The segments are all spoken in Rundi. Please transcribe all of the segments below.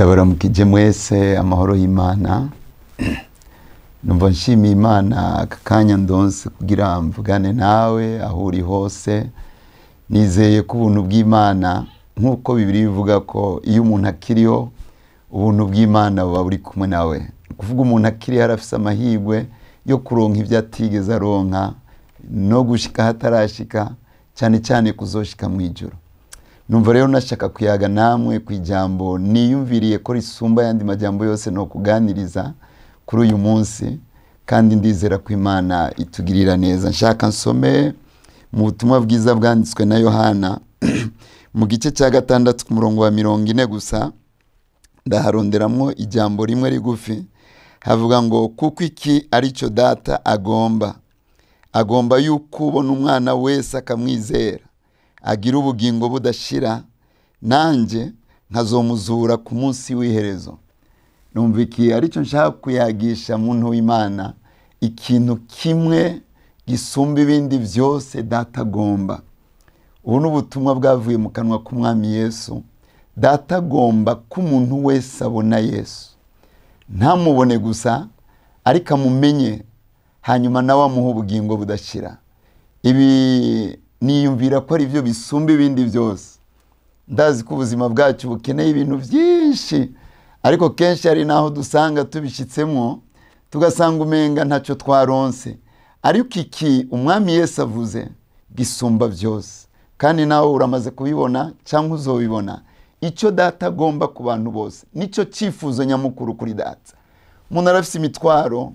Ndabaramukije mwese amahoro y'Imana. Numva nshimiye Imana aka kanya ndonse kugira mvugane nawe aho uri hose. Nizeye ko ubuntu bw'Imana, nk'uko Bibiliya ivuga ko iyo umuntu akiriho ubuntu bw'Imana buba buri kumwe nawe. Kuvuga umuntu akiriho arafise amahirwe yo kuronka ibyo atigeze aronka no gushika hatarashika, cyane cyane kuzoshika mu ijuru. Numva rero nashaka kuyaga namwe ku ijambo niyumviriye ko risumba yandi majambo yose no kuganiriza kuri uyu munsi, kandi ndizera ko Imana itugirira neza. Nshaka nsome mu butumwa bwiza bwanditswe na Yohana mu gice cya 6 ku murongo wa 40 gusa, ndaharonderamwo ijambo rimwe rigufi. Havuga ngo kuko iki aricyo data agomba, agomba yuko ubona umwana wese akamwizera agira ubugingo budashira, nanjye nkazomuzura ku munsi w'iherezo. Numva iki aricyo nshaka kuyagisha muntu w'Imana, ikintu kimwe gisumba ibindi byose data agomba. Ubu ni ubutumwa bwavuye mu kanwa k'Umwami Yesu. Data agomba ko umuntu wese abona Yesu, ntamubone gusa ariko amumenye, hanyuma nawe amuhe ubugingo budashira. Ibi niyumvira ko ari byo bisumba ibindi byose. Ndazi ko ubuzima bwacu bukeneye ibintu byinshi, ariko kenshi hari naho dusanga tubishitsemo tugasanga umenga ntacyo twaronse. Ariko iki Umwami Yesu avuze gisumba byose, kandi nawe uramaze kubibona cyangwa uzobibona. Icyo data agomba ku bantu bose nicyo cyifuzo nyamukuru kuri data. Umuntu arafise imitwaro,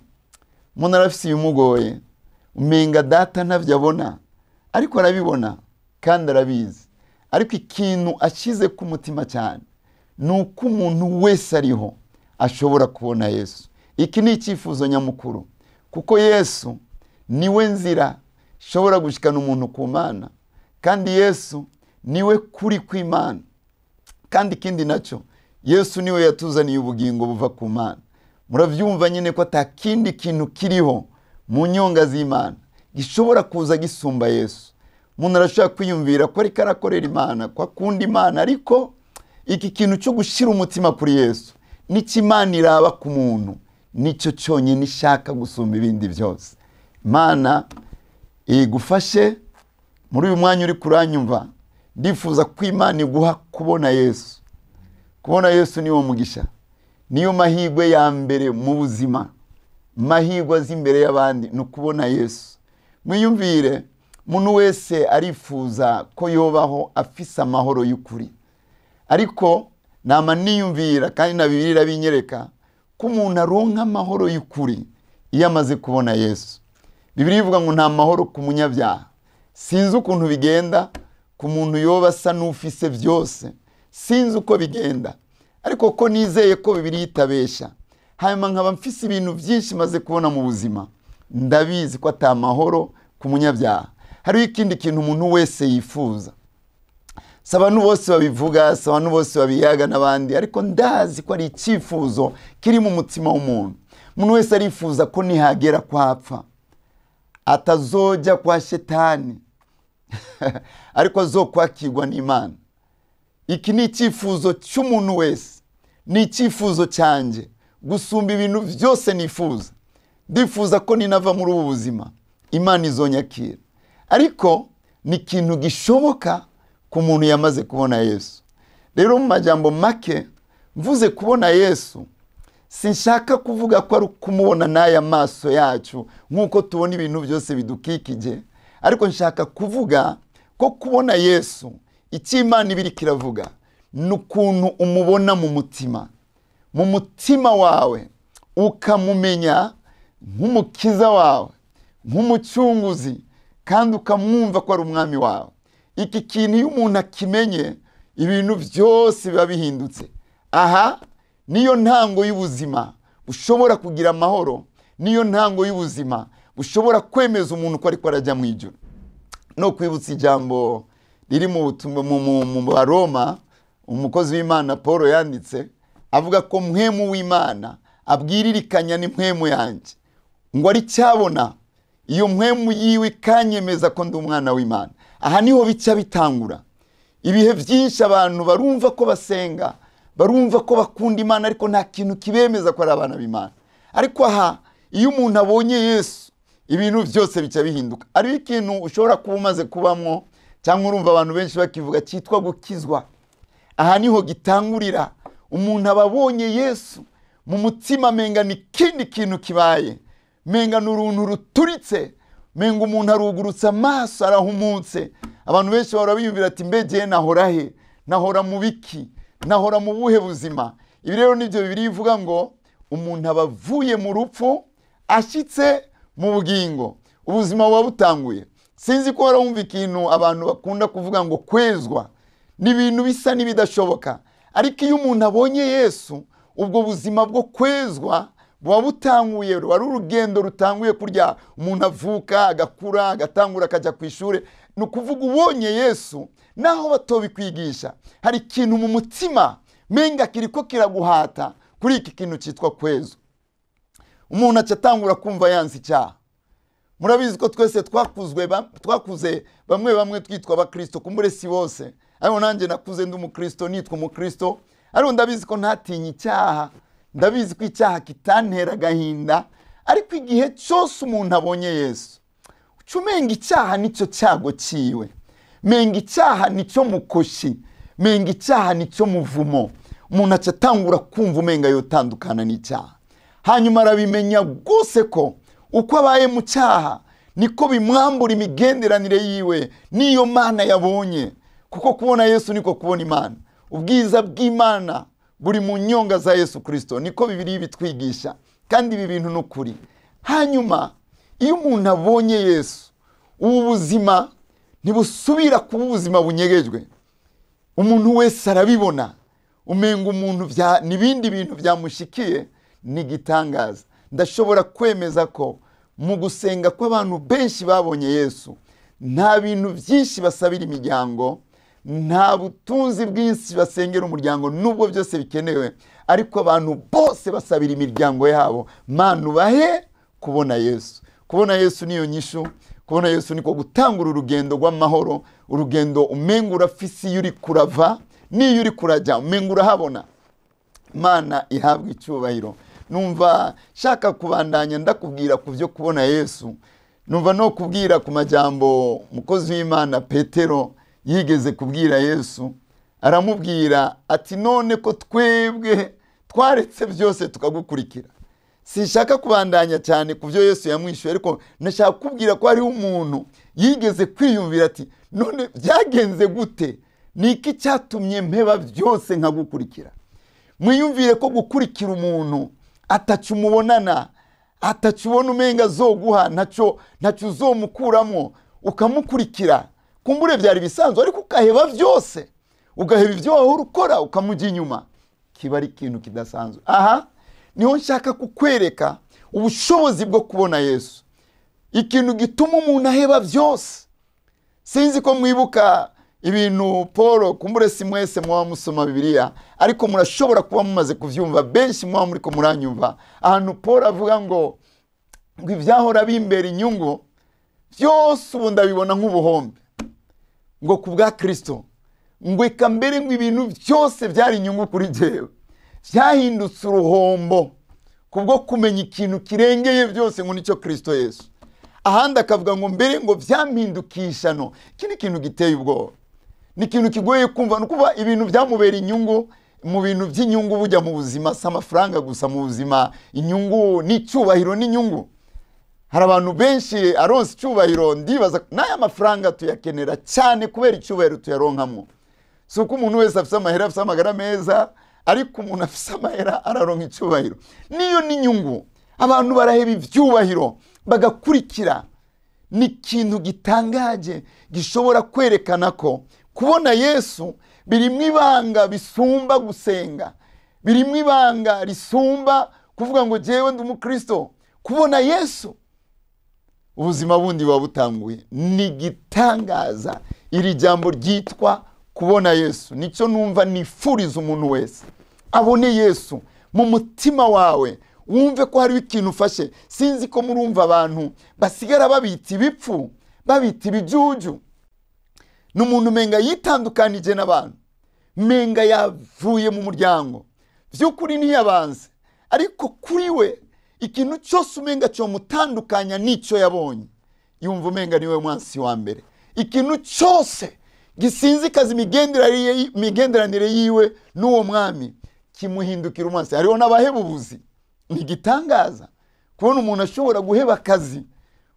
umuntu arafise ibimugoye, umenga data ntavyo abona, ariko arabibona kandi arabizi. Ariko ikintu ashize ku mutima cyane ni uko umuntu wese ariho ashobora kubona Yesu. Iki ni icyifuzo nyamukuru, kuko Yesu niwe nzira ishobora gushikana umuntu ku Mana, kandi Yesu niwe kuri kw'Imana. Kandi ikindi nacyo, Yesu niwe yatuzaniye ubugingo buva ku Mana. Muravyumva nyine ko atakindi kintu kiriho mu nyonga z'Imana gishobora kuza gisumba Yesu. Umuntu arashobora kwiyumvira ko ariko arakorera Imana, ko akunda Imana, ariko iki kintu cyo gushira umutima kuri Yesu nicyo Imana iraba ku muntu, nicyo cyonyine ishaka gusumba ibindi byose. Imana igufashe muri uyu mwanya uri kuranyumva. Ndifuza ko Imana iguha kubona Yesu. Kubona Yesu niwo mugisha, niyo mahirwe ya mbere mu buzima, mahirwe azi imbere y'abandi ni ukubona Yesu. Mwiyumvire, umuntu wese arifuza ko yobaho afise amahoro y'ukuri, ariko nama niyumvira kandi na Bibiliya irabinyereka ko umuntu aronka amahoro y'ukuri iyo amaze kubona Yesu. Bibiliya ivuga ngo nta mahoro ku munyabyaha. Sinzi ukuntu bigenda ku muntu yoba asa n'ufise byose, sinzi uko bigenda, ariko ko nizeye ko Bibiliya itabesha, hanyuma nkaba mfise ibintu byinshi maze kubona mu buzima, ndabizi ko ata mahoro ku munyabyaha. Hariho ikindi kintu umuntu wese yifuza, si abantu bose babivuga, si abantu bose babiyaga n'abandi, ariko ndazi ko ari icyifuzo kiri mu mutima w'umuntu. Umuntu wese arifuza ko nihagera kwapfa atazojya kwa shetani ariko azokwakirwa n'Imana. Iki ni icyifuzo cy'umuntu wese, ni icyifuzo cyanjye gusumba ibintu byose nifuza. Ndifuza ko ninava muri ubu buzima Imana izonyakira. Ariko ni ikintu gishoboka ku muntu yamaze kubona Yesu. Rero mu majambo make mvuze kubona Yesu, sinshaka kuvuga ko ari kumubona n'aya maso yacu nk'uko tubona ibintu byose bidukikije, ariko nshaka kuvuga ko kubona Yesu, icyo Imana ibiri kiravuga ni ukuntu umubona mu mutima, mu mutima wawe ukamumenya nk'umukiza wawe, nk'umucunguzi, kandi ukamwumva ko ari umwami wawe. Iki kintu iyo umuntu akimenye, ibintu byose biba bihindutse. Aha niyo ntango y'ubuzima ushobora kugira amahoro, niyo ntango y'ubuzima ushobora kwemeza umuntu ko ariko arajya mu ijuru. No kwibutsa ijambo riri mu Baroma, umukozi w'Imana Paul yanditse avuga ko mpwemu w'Imana abwiririkanya n'impwemu yanjye, ngo ari cyabona iyo mpwemu yiwe ikanyemeza ko ndi umwana w'Imana. Aha niho bica bitangura. Ibihe byinshi abantu barumva ko basenga, Barumva ko bakunda Imana ariko nta kintu kibemeza ko ari abana b'Imana. Ariko aha iyo umuntu abonye Yesu ibintu byose bica bihinduka. Ari ikintu ushobora kuba umaze kubamwo cyangwa urumva abantu benshi bakivuga cyitwa gukizwa. Aha niho gitangurira. Umuntu ababonye Yesu mu mutima menga ni kindi kintu kibaye, menga n'uruntu ruturitse, menga umuntu arugurutse amaso arahumutse. Abantu benshi bahora biyumvira ati mbege nahora he, nahora mu biki, nahora mu buhe buzima? Ibi rero nibyo Bibiliya ivuga ngo umuntu abavuye mu rupfu ashitse mu bugingo, ubuzima buba butanguye. Sinzi ko warumva ikintu abantu bakunda kuvuga ngo kwezwa, ni ibintu bisa n'ibidashoboka. Ariko iyo umuntu abonye Yesu, ubwo buzima bwo kwezwa buba butanguye. Ruba ari urugendo rutanguye kurya umuntu avuka agakura agatangura akajya ku ishuri. Ni ukuvuga ubonye Yesu naho batobikwigisha, hari ikintu mu mutima menga kiriko kiraguhata kuri iki kintu cyitwa kwezwa. Umuntu acatangura kumva yanze icyaha. Murabizi ko twese twakuze bamwe bamwe twitwa abakristo, kumbure si bose, ariko nanjye nakuze ndi umukristo, nitwa umukristo. Ariko ndabizi ko ntatinya icyaha, ndabizi ko icyaha kitantera agahinda. Ariko igihe cyose umuntu abonye Yesu, uca umenga icyaha nicyo cyago ciwe, menga icyaha nicyo mukoshi, menga icyaha nicyo muvumo. Umuntu aca atangura kumva umenga yotandukana n'icyaha. Hanyuma arabimenya rwose ko uko abaye mu cyaha niko bimwambura imigenderanire yiwe n'iyo Mana yabonye. Kuko kubona Yesu niko kubona Imana. Ubwiza bw'Imana buri mu nyonga za Yesu Kristo, niko Bibiliya ibitwigisha, kandi ibi bintu n'ukuri. Hanyuma iyo umuntu abonye Yesu, ubu buzima ntibusubira kuba ubuzima bunyegejwe. Umuntu wese arabibona, umenga umuntu n'ibindi bintu byamushikiye ni gitangaza. Ndashobora kwemeza ko mu gusenga kw'abantu benshi babonye Yesu, nta bintu byinshi basabira imiryango, nta butunzi bwinshi basengera umuryango, nubwo byose bikenewe, ariko abantu bose basabira imiryango yabo, Mana ubahe kubona Yesu. Kubona Yesu niyo nyishu. Kubona Yesu niko gutangura urugendo rw'amahoro, urugendo umenga urafise iyo uri kurava n'iyo uri kurajya, umenga urahabona. Mana ihabwa icyubahiro. Numva shaka kubandanya ndakubwira ku byo kubona Yesu. Numva no kubwira ku majambo mukozi w'Imana Petero yigeze kubwira Yesu. Aramubwira ati none ko twebwe twaretse byose tukagukurikira. Sinshaka kubandanya cyane ku byo Yesu yamwishuye, ariko nashaka kubwira ko hariho umuntu yigeze kwiyumvira ati none byagenze gute, niki cyatumye mpeba byose nkagukurikira? Mwiyumvire ko gukurikira umuntu atacu umubonana, atacu ubona umenga zoguha, ntacyo uzomukuramo, ukamukurikira. Kumbure byari bisanzwe, ariko ukaheba byose, ugaheba ibyo wahora ukora, ukamujya inyuma, kiba ari ikintu kidasanzwe. Aha niho nshaka kukwereka ubushobozi bwo kubona Yesu, ikintu gituma umuntu aheba byose. Sinzi ko mwibuka ibintu Paul, kumbure si mwese muba musoma Bibiliya, ariko murashobora kuba mumaze kuvyumva, benshi muba muriko muranyumva, ahantu Paul avuga ngo ibyahora bimbera inyungu byose ubu ndabibona nk'ubuhombe, ngo ku bwa Kristo, ngo eka mbere ngo ibintu byose byari inyungu kuri jewe byahindutse uruhombo kubwo kumenya ikintu kirengeye byose, ngo nicyo Kristo Yesu. Ahandi akavuga ngo mbere ngo byampindukishano. Iki ni ikintu giteye ubwoba, ni ikintu kigoye kumva. Ni ukuvuga ibintu byamubera inyungu mu bintu by'inyungu bujya mu buzima, si amafaranga gusa mu buzima, inyungu n'icyubahiro n'inyungu. Hari abantu benshi aronse icyubahiro, ndibaza n'aya mafaranga tuyakenera cyane kubera icyubahiro tuyaronkamo. Si uko umuntu wese afise amahera, afise amagara meza, ariko umuntu afise amahera araronka icyubahiro, niyo n'inyungu. Abantu baraheba ibyubahiro bagakurikira. Ni ikintu gitangaje gishobora kwerekana ko kubona Yesu birimo ibanga bisumba gusenga, birimo ibanga risumba kuvuga ngo jewe ndi umukristo. Kubona Yesu ubuzima bundi buba butanguye. Ni gitangaza iri jambo ryitwa kubona Yesu. Nicyo numva nifuriza umuntu wese, abone Yesu mu mutima wawe, wumve ko hariho ikintu ufashe. Sinzi ko murumva abantu basigara babita ibipfu, babita ibijuju. N'umuntu umenga yitandukanije n'abantu, Menga yavuye mu muryango, by'ukuri ntiyabanze, ariko kuri we ikintu cyose umenga cyo mutandukanya n'icyo yabonye, yumva umenga niwe mwansi wa mbere. Ikintu cyose gisinzikaza imigenderanire yiwe n'uwo mwami kimuhindukira umwansi. Hariho n'abahebubuzi. Ni igitangaza kubona umuntu ashobora guheba akazi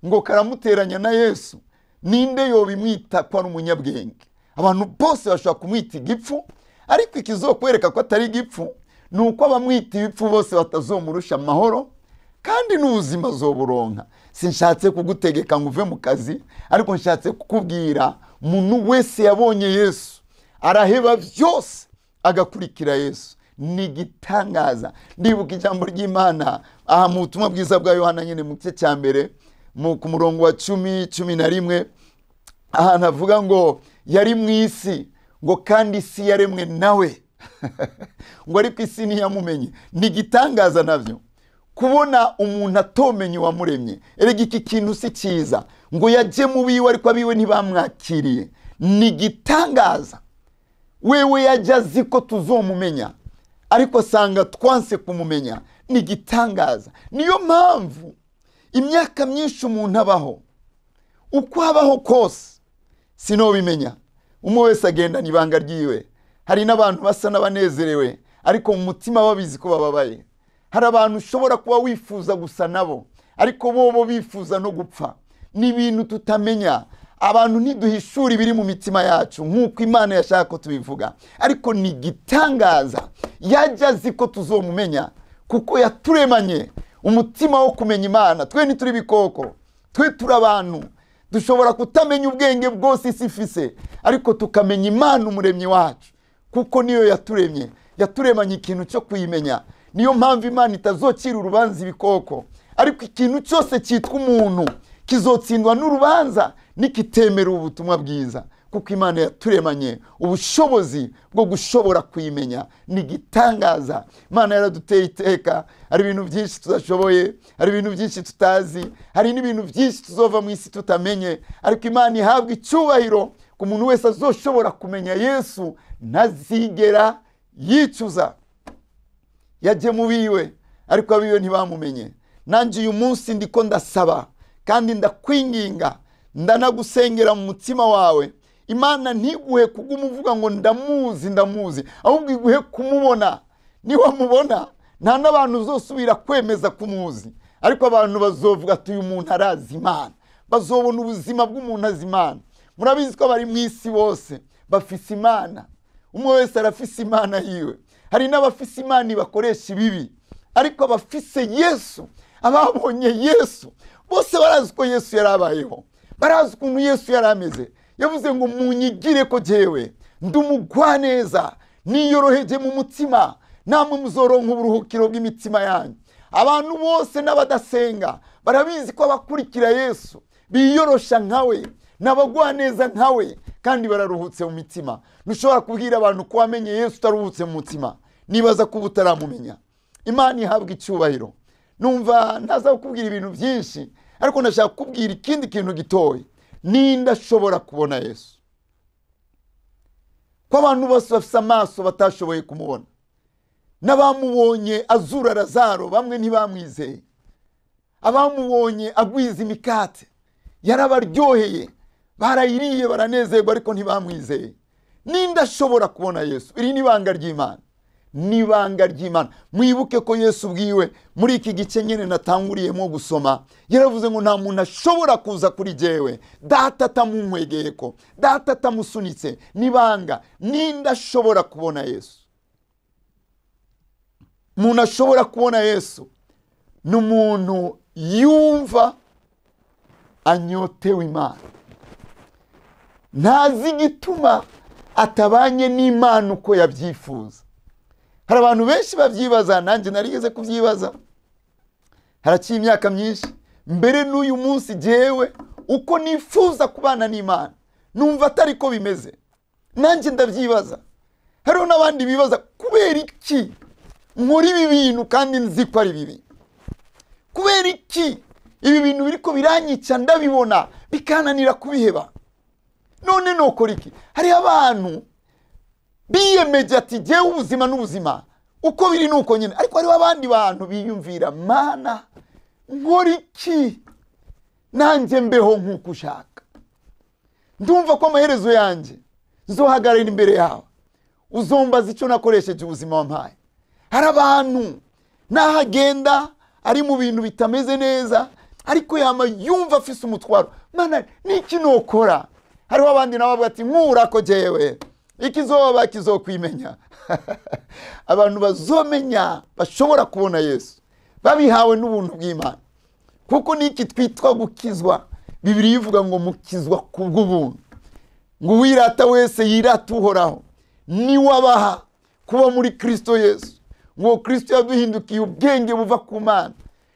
ngo karamuteranya na Yesu. Ninde yobimwita ko ari umunyabwenge? Abantu bose bashobora kumwita igipfu, ariko ikizokwereka ko atari igipfu ni uko abamwita ibipfu bose batazomurusha amahoro kandi n'ubuzima azoburonka. Sinshatse kugutegeka ngo uve mu kazi, ariko nshatse kukubwira umuntu wese yabonye Yesu araheba byose agakurikira Yesu. Ni igitangaza. Ndibuka ijambo ry'Imana aha mu butumwa bwiza bwa Yohana nyine mu gice cya mbere ku murongo wa 10, 11, ahantu avuga ngo yari mu isi, ngo kandi isi yaremwe nawe, ngo ariko isi ntiyamumenye. Ni igitangaza navyo kubona umuntu atomenye uwamuremye. Erega iki kintu si cyiza, ngo yaje mu biwe ariko abiwe ntibamwakiriye. Ni igitangaza. Wewe yajya azi ko tuzomumenya, ariko asanga twanse kumumenya. Ni igitangaza. Niyo mpamvu imyaka myinshi umuntu abaho, uko abaho kose sinobimenya. Umwe wese agendana ibanga ryiwe. Hari n'abantu basa n'abanezerewe ariko mu mutima babizi ko bababaye. Hari abantu ushobora kuba wifuza gusa nabo, ariko bobo bifuza no gupfa. Ni ibintu tutamenya. Abantu ntiduhishura ibiri mu mitima yacu nk'uko Imana yashaka ko tubivuga, ariko ni igitangaza. Yajya azi ko tuzomumenya kuko yaturemanye umutima wo kumenya Imana. Twe ntituri ibikoko, twe turi abantu. Dushobora kutamenya ubwenge bwose isi ifise, ariko tukamenya Imana umuremyi wacu, kuko niyo yaturemye. Yaturemanye ikintu cyo kuyimenya. Niyo mpamvu Imana itazocira urubanza ibikoko, ariko ikintu cyose cyitwa umuntu kizotsindwa n'urubanza nikitemera ubutumwa bwiza, kuko Imana yaturemanye ubushobozi bwo gushobora kuyimenya. Ni igitangaza. Imana yaraduteye iteka. Hari ibintu byinshi tudashoboye, hari ibintu byinshi tutazi, hari n'ibintu byinshi tuzova mu isi tutamenye, ariko Imana ihabwa icyubahiro ku muntu wese azoshobora kumenya Yesu ntazigera yicuza. Yaje mu biwe ariko abiwe ntibamumenye. Nanjye uyu munsi ndiko ndasaba kandi ndakwinginga, ndanagusengera mu mutima wawe, Imana ntiguhe kuguma uvuga ngo ndamuzi ndamuzi, ahubwo iguhe kumubona. Niwamubona nta n'abantu uzosubira kwemeza kumuzi, ariko abantu bazovuga ati uyu muntu arazi Imana. Bazobona ubuzima bw'umuntu azi Imana. Murabizi ko bari mu isi bose bafise Imana. Umwe wese arafise Imana yiwe. Hari n'abafise Imana bakoresha ibibi, ariko abafise Yesu, ababonye Yesu bose barazi ko Yesu yarabayeho, barazi ukuntu Yesu yarameze. Yavuze ngo munyigire ko jewe ndi umugwaneza, niyoroheje mu mutima, namwe muzoronka uburuhukiro bw'imitima yanyu. Abantu bose n'abadasenga barabizi ko abakurikira Yesu biyorosha nkawe, n'abagwaneza nkawe, kandi bararuhutse mu mitima. Ntushobora kubwira abantu ko wamenye Yesu utaruhutse mu mutima. Nibaza ko utaramumenya. Imana ihabwa icyubahiro. Numva ntaza kukubwira ibintu byinshi, ariko ndashaka kukubwira ikindi kintu gitoya. Ninde ashobora kubona Yesu? Ko abantu bose bafise amaso batashoboye kumubona, n'abamubonye azura Lazaro bamwe ntibamwizeye, abamubonye agwiza imikate yarabaryoheye, barayiriye baranezerwa, ariko ntibamwizeye. Ninde ashobora kubona Yesu? Iri ni ibanga ry'Imana. Ni ibanga ry'Imana. Mwibuke ko Yesu ubwiwe muri iki gice nyene natanguriyemo gusoma yaravuze ngo nta muntu ashobora kuza kuri jewe data atamunkwegeyeko, data atamusunitse. Nibanga. Ninde ashobora kubona Yesu? Umuntu ashobora kubona Yesu ni umuntu yumva anyotewe Imana, ntazi igituma atabanye n'Imana uko yabyifuza. Hari abantu benshi babyibaza, nanjye narigeze kubyibaza. Haraciye imyaka myinshi mbere n'uyu munsi jewe uko nifuza kubana n'Imana numva atari ko bimeze. Nanjye ndabyibaza. Hariho n'abandi bibaza kubera iki nkora ibi bintu kandi nzi ko ari bibi, kubera iki ibi bintu biriko biranyica ndabibona bikananira kubiheba, none nokora iki? Hari abantu Biyemeje ati jyewe ubuzima n'ubuzima uko biri nuko nyine. Ariko hariho abandi bantu biyumvira, Mana nkora iki nanjye mbeho nk'uko ushaka, ndumva ko amaherezo yanjye nzohagarara imbere yawe, uzombaza icyo nakoresheje ubuzima wampaye. Hari abantu naho agenda ari mu bintu bitameze neza, ariko yama yumva afise umutwaro, Mana niki nokora? Hariho abandi nabo bavuga ati nkurako jewe ikizoba kizokwimenya. Abantu bazomenya bashobora kubona Yesu babihawe n'ubuntu bw'Imana, kuko niki twitwa gukizwa. Bibiliya ivuga ngo mukizwa kubw'ubuntu, ngo uwirata wese yirata Uhoraho, niwabaha kuba muri Kristo Yesu. Ngo Kristo yaduhindukiye ubwenge buva ku Mana,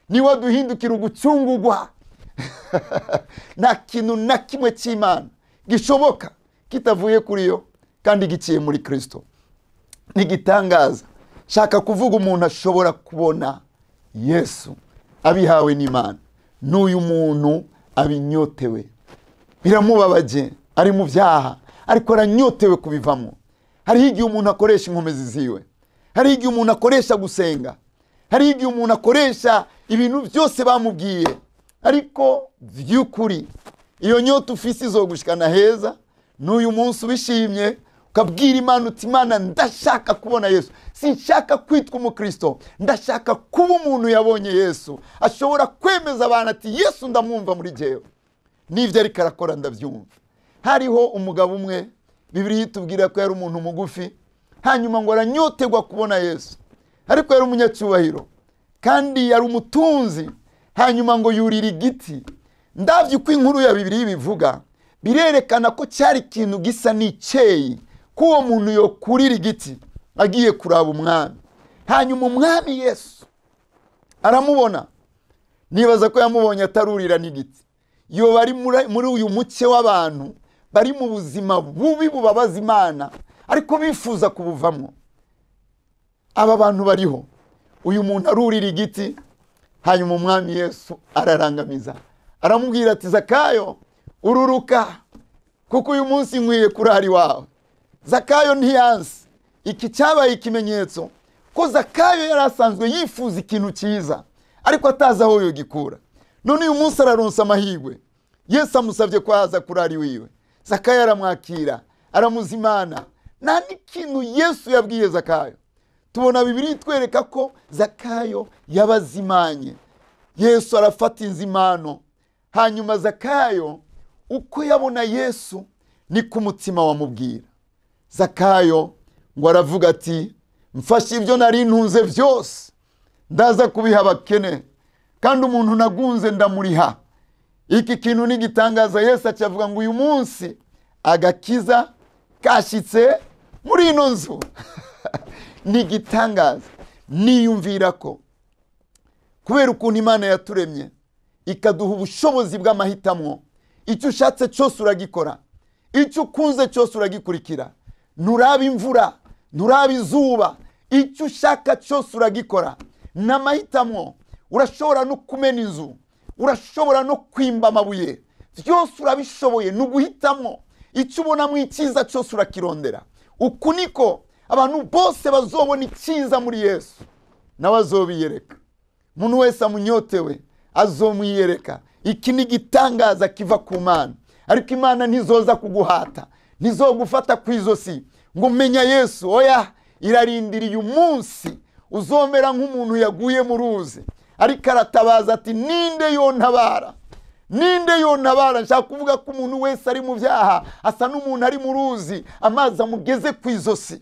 niwe aduhindukira ugucungurwa. Nta kintu na kimwe cy'Imana gishoboka kitavuye kuri yo kandi giciye muri Kristo. Nigitangaza shaka kuvuga umuntu ashobora kubona Yesu abihawe n'Imana, n'uyu muntu abinyotewe, biramubabaje, ari mu byaha ariko aranyotewe kubivamo. Hariho igihe umuntu akoresha inkomezi ziwe, hariho igihe umuntu akoresha gusenga, hariho igihe umuntu akoresha ibintu byose bamubwiye, ariko by'ukuri iyo nyota ufise izogushikana heza. N'uyu munsi ubishimye ukabwira Imana uti Imana ndashaka kubona Yesu, sinshaka kwitwa umukristo, ndashaka kuba umuntu yabonye Yesu, ashobora kwemeza abantu ati Yesu ndamwumva muri jewe, n'ibyo ariko arakora ndabyumva. Hariho umugabo umwe Bibiliya itubwira ko yari umuntu mugufi, hanyuma ngo aranyotegwa kubona Yesu, ariko yari umunyacyubahiro kandi yari umutunzi, hanyuma ngo yurira igiti. Ndavye uko inkuru ya Bibiliya bivuga, birerekana ko cyari ikintu gisa n'icyeyi ko uwo muntu yokurira igiti agiye kuraba umwami. Hanyuma umwami Yesu aramubona, nibaza ko yamubonye atarurira n'igiti. Iyo bari muri uyu muce w'abantu bari mu buzima bubi bubabaza Imana ariko bifuza kubuvamo, aba bantu bariho. Uyu muntu arurira igiti, hanyuma umwami Yesu ararangamiza, aramubwira ati Zakayo ururuka, kuko uyu munsi nkwiye kurara iwawe. Zakayo ntiyanse. Iki cyabaye ikimenyetso ko Zakayo yari asanzwe yifuza ikintu cyiza ariko atazi aho yogikura. None uyu munsi araronsa amahirwe, Yesu amusabye ko aza kurara iwiwe. Zakayo aramwakira, aramuzimana. Nta n'ikintu Yesu yabwiye Zakayo. Tubona Bibiliya itwereka ko Zakayo yabazimanye. Yesu arafata inzimano, hanyuma Zakayo uko yabona Yesu ni ku mutima wamubwira. Zakayo ngo aravuga ati mfashe ibyo nari ntunze byose ndaza kubiha abakene, kandi umuntu nagunze ndamuriha. Iki kintu nigitangaza. Yesu acavuga ngo uyu munsi agakiza kashitse muri ino nzu. Nigitangaza. Niyumvira ko kubera ukuntu Imana yaturemye ikaduha ubushobozi bw'amahitamo, icyo ushatse cyose uragikora, icyo ukunze cyose uragikurikira, nturaba imvura, nturaba izuba, icyo ushaka cyose uragikora. N'amahitamo, urashobora no kumena inzu, urashobora no kwimba amabuye, byose urabishoboye, ni uguhitamo. Icyo ubonamo icyiza cyose urakirondera. Uku niko abantu bose bazobona icyiza muri Yesu, nawe azobiyereka. Umuntu wese amunyotewe azomwiyereka. Iki ni igitangaza kiva ku Mana, ariko Imana ntizoza kuguhata, ntizogufata ku izosi ngo menya Yesu. Oya, irarindiriye umunsi uzomera nk'umuntu yaguye mu ruzi ariko aratabaza ati ninde yontabara, ninde yontabara. Nshaka kuvuga ko umuntu wese ari mu byaha asa n'umuntu ari mu ruzi, amazi amugeze ku izosi.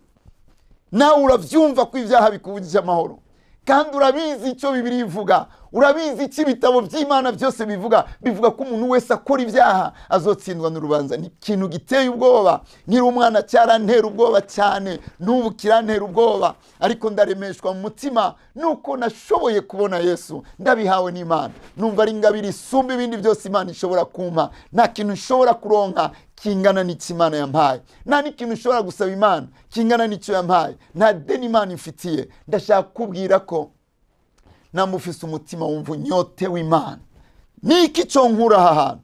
Nawe uravyumva ko ibyaha bikubujije amahoro, kandi urabizi icyo Bibiliya ivuga, urabizi icyo ibitabo by'Imana byose bivuga. Bivuga ko umuntu wese akora ibyaha azotsindwa n'urubanza. Ni ikintu giteye ubwoba. Nkiri umwana cyarantera ubwoba cyane, n'ubu kirantera ubwoba, ariko ndaremeshwa mu mutima nuko nashoboye kubona Yesu, ndabihawe n'Imana. Numva ari ingabire isumba ibindi byose Imana ishobora kumpa. Nta kintu nshobora kuronka kingana n'icyo Imana yampaye, nta n'ikintu nshobora gusaba Imana kingana n'icyo yampaye, nta deni Imana imfitiye. Ndashaka kubwira ko namufise umutima wumva unyote w'Imana. Niki cyo nkura aha hantu?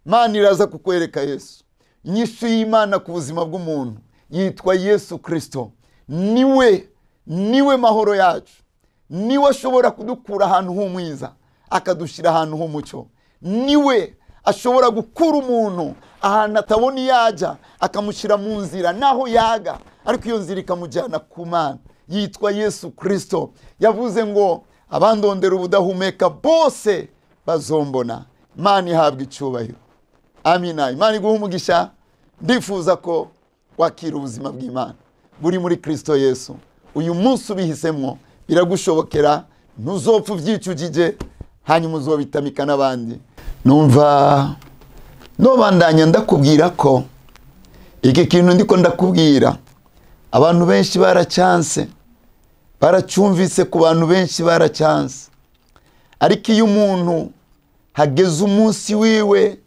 Imana iraza kukwereka Yesu. Inyishu y'Imana ku buzima bw'umuntu Yitwa Yesu Kristo. Niwe mahoro yacu. Niwe ashobora kudukura ahantu h'umwiza akadushira ahantu h'umucyo. Niwe ashobora gukura umuntu ahantu atabona yaja akamushyira mu nzira naho yaga, ariko iyo nzira ikamujyana ku Mana. Yitwa Yesu Kristo. Yavuze ngo abandondera ubudahumeka bose bazombona. Imana ihabwa icyubahiro. Amina. Imana iguhe umugisha. Ndifuza ko wakira ubuzima bw'Imana buri muri Kristo Yesu. Uyu munsi ubihisemo biragushobokera, ntuzopfa ubyicujije, hanyuma uzobitamika n'abandi. Numva nobandanya ndakubwira ko iki kintu ndiko ndakubwira abantu benshi baracyanse, baracyumvise ku bantu benshi baracyanse. Ariko iyo umuntu hageze umunsi wiwe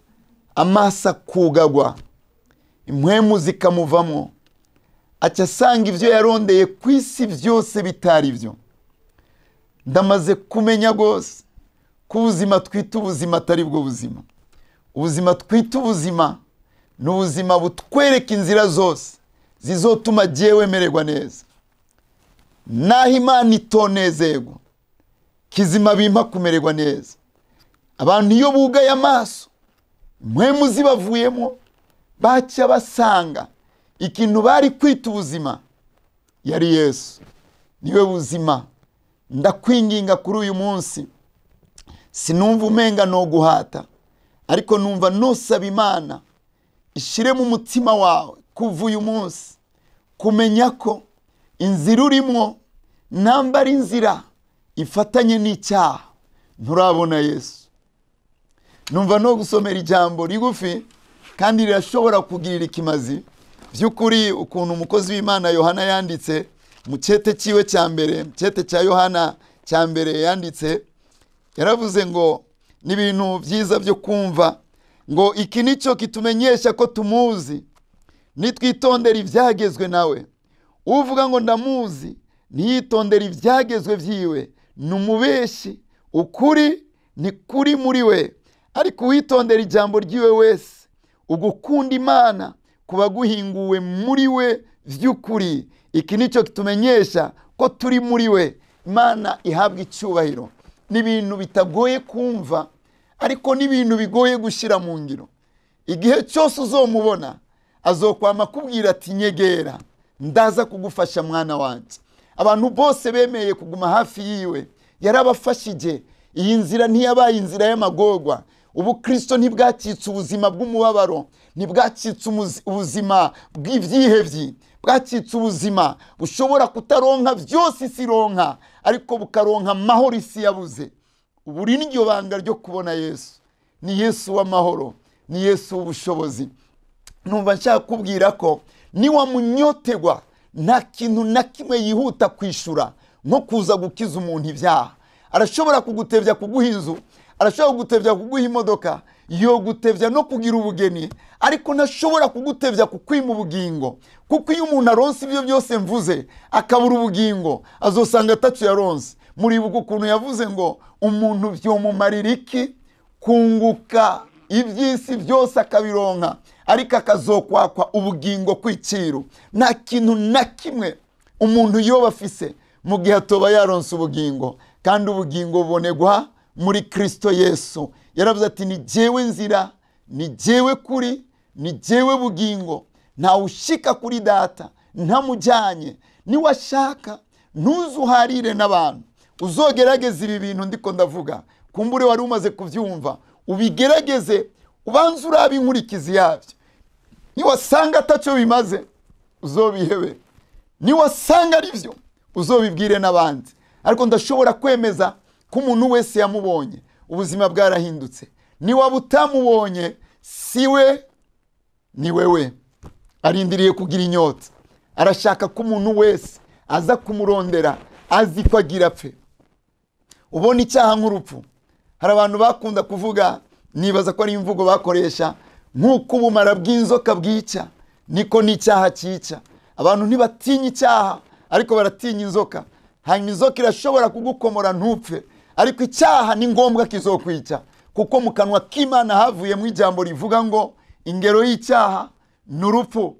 amasa kugagwa, impwemu zikamuvamo, aca asanga ivyo yarondeye ku isi byose bitari byo. Ndamaze kumenya gose ko ubuzima twita ubuzima atari bwo buzima. Ubuzima twita ubuzima ni ubuzima butwereka inzira zose zizotuma jewe mererwa neza. Naho Imana itonezerwa, kizima bimpa kumererwa neza. Abantu iyo bugaye amaso, impwemu zibavuyemo, baca basanga ikintu bari kwita ubuzima yari Yesu. Niwe buzima. Ndakwinginga kuri uyu munsi, sinumva umenga no guhata, ariko numva nosaba Imana ishire mu mutima wawe kuva uyu munsi kumenya ko inzira urimo namba ari inzira ifatanye n'icyaha, nturabona Yesu. Numva no gusomera ijambo rigufi kandi rirashobora kugirira ikimazi by'ukuri ukuntu umukozi w'Imana Yohana yanditse mu cyete cyiwe cya mbere, mu cyete cya Yohana cya mbere yanditse, yaravuze ngo n'ibintu byiza byo kumva, ngo iki nicyo kitumenyesha ko tumuzi, nitwitondera ibyagezwe nawe. Uvuga ngo ndamuzi ntiyitondera ibyagezwe byiwe ni umubeshi, ukuri ni kuri muri we. Ariko uwitondera ijambo ryiwe wese, ugukunda Imana kuba guhinguwe muri we vy'ukuri. Iki nicyo kitumenyesha ko turi muri we. Imana ihabwa icyubahiro. Ni ibintu bitagoye kumva, ariko ni ibintu bigoye gushyira mu ngiro. Igihe cyose uzomubona azokwama kubwira ati nyegera, ndaza kugufasha mwana wanjye. Abantu bose bemeye kuguma hafi yiwe, yarabafashije. Iyi nzira ntiyabaye inzira y'amagorwa. Ubu Kristo ntibwacitse ubuzima bw'umubabaro, ntibwacitse ubuzima bw'ibyihebyi, bwacitse ubuzima bushobora kutaronka byose isi ironka, ariko bukaronka amahoro isi yabuze. Ubu niryo banga ryo kubona Yesu. Ni Yesu w'amahoro, ni Yesu w'ubushobozi. Numva nshaka kubwira ko niwamunyotegwa nta kintu na kimwe yihuta kwishura nko kuza gukiza umuntu ibyaha. Arashobora kugutevya kuguha inzu, arashobora kugutevya kuguha imodoka, yo gutevya no kugira ubugeni, ariko ntashobora kugutevya kukwima ubugingo. Kuko iyo umuntu aronse ibyo byose mvuze akabura ubugingo, azosanga atacu yaronse. Muribuka ukuntu yavuze ngo umuntu vyomumarira iki kunguka iby'isi byose akabironka, ariko akazokwakwa ubugingo kw'iciro. Nta kintu na kimwe umuntu yoba afise mu gihe atoba yaronse ubugingo, kandi ubugingo bubonegwa muri Kristo Yesu. Yaravuze ati ni jewe nzira, ni jewe kuri, ni jewe bugingo, nta ushika kuri data ntamujyanye. Niwashaka ntuzuharire n'abantu, uzogerageza ibi bintu ndiko ndavuga, kumbure wari umaze kuvyumva, ubigerageze, ubanze urabe inkurikizi yabyo. Niwasanga ataco bimaze uzobihebe, niwasanga ari byo uzobibwire n'abandi. Ariko ndashobora kwemeza ko umuntu wese yamubonye ubuzima bwarahindutse. Niwaba utamubonye, siwe ni wewe. Arindiriye kugira inyota, arashaka ko umuntu wese aza kumurondera azi ko agira apfe. Ubona icyaha nk'urupfu. Hari abantu bakunda kuvuga, nibaza ko ari imvugo bakoresha, nk'uko ubumara bw'inzoka bwica niko n'icyaha cyica. Abantu ntibatinya icyaha, ariko baratinya inzoka. Hanyuma inzoka irashobora kugukomora ntupfe, ariko icyaha ni ngombwa kizokwica, kuko mu kanwa k'Imana havuyemo ijambo rivuga ngo ingero y'icyaha ni urupfu.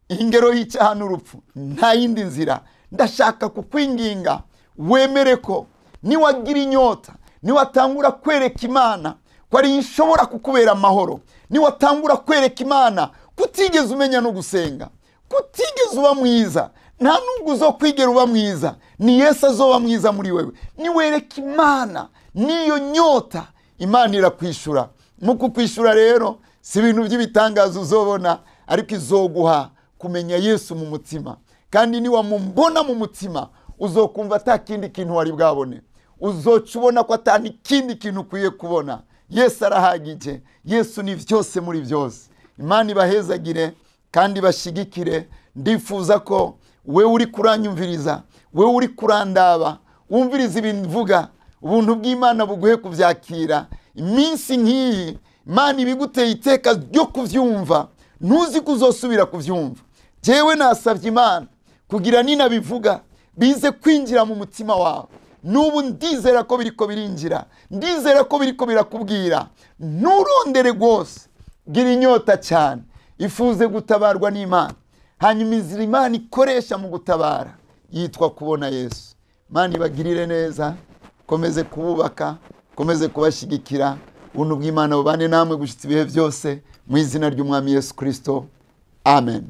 Ingero y'icyaha n'urupfu, nta yindi nzira. Ndashaka kukwinginga wemere ko niwagira inyota, niwatangura kwereka Imana ko ari ishobora kukubera amahoro, niwatangura kwereka Imana kutigeze umenya no gusenga, kutigeze uba mwiza, nta nubwo uzokwigera uba mwiza, ni Yesu azoba mwiza muri wewe. Niwereka Imana niyo nyota, Imana irakwishura. Mu kukwishura rero si ibintu by'ibitangaza uzobona, ariko izoguha kumenya Yesu mu mutima. Kandi niwamumbona mu mutima, uzokumva ata kindi kintu wari bwabone, uzoca ubona ko ata n'ikindi kintu ukwiye kubona. Yesu arahagije. Yesu ni byose muri byose. Imana ibahezagire kandi bashigikire. Ndifuza ko wewe uri kuranyumviriza, wewe uri kurandaba, wumviriza ibintu mvuga, ubuntu bw'Imana buguhe kuvyakira. Iminsi nk'iyi Imana ibiguteye iteka ryo kuvyumva, ntuzi ko uzosubira kuvyumva. Jewe nasavye Imana kugira ninabivuga bize kwinjira mu mutima wawe. N'ubu ndizera ko biriko birinjira, ndizera ko biriko birakubwira. Nturondere rwose, gira inyota cyane, ifuze gutabarwa n'Imana. Hanyuma inzira Imana ikoresha mu gutabara yitwa kubona Yesu. Imana ibagirire neza, komeze kububaka, komeze kubashigikira. Ubuntu bw'Imana bubane namwe gushitsa ibihe byose, mu izina ry'Umwami Yesu Kristo, amen.